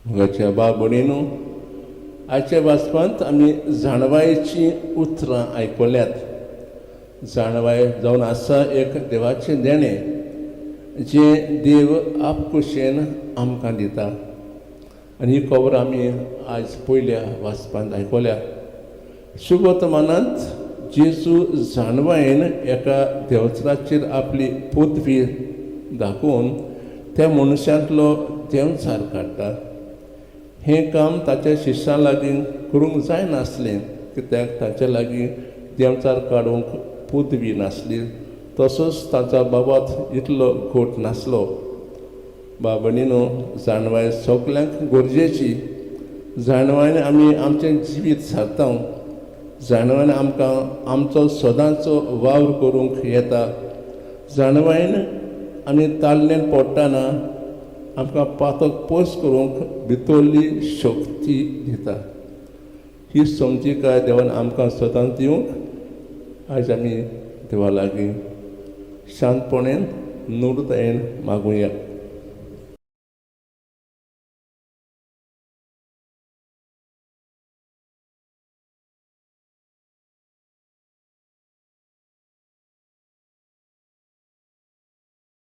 मोगाच्या बाब भयणीनो, आयच्या वाचपांत आमी जाणवायेचीं उतरां आयकल्यांत. जाणवाय जावन आसा एक देवाचें देणें, जें देव आपखुशेन आमकां दिता आनी ही खबर आमी आयज पयल्या वाचपांत आयकल्या. शुभवर्तमानांत जेजू जाणवायेन एका देंवचाराचेर आपली पदवी दाखोवन त्या मनशांतलो देंवचार काडटा. हें काम ताच्या शिश्यां लागीं करूंक जायनासलें, कित्याक ताच्या लागीं देंवचार काडूंक पदवी नासली, तसोच ताच्या बाबात इतलो घट नासलो. बाबणीनो, जाणवाय सगल्यांक गरजेची. जाणवायन आमी आमचें जिवीत सारता. जाणवायन आमकां आमचो सदांचो वावर करूंक येता. जाणवायन आमी ताळणेन पडटना आमकां पातक पयस करूंक भितरली शक्ती दिता. ही समजिकाय देवान आमकां सदांच दिवंक आयज आमी देवा लागीं शांतपणेन नम्रतायेन मागुया.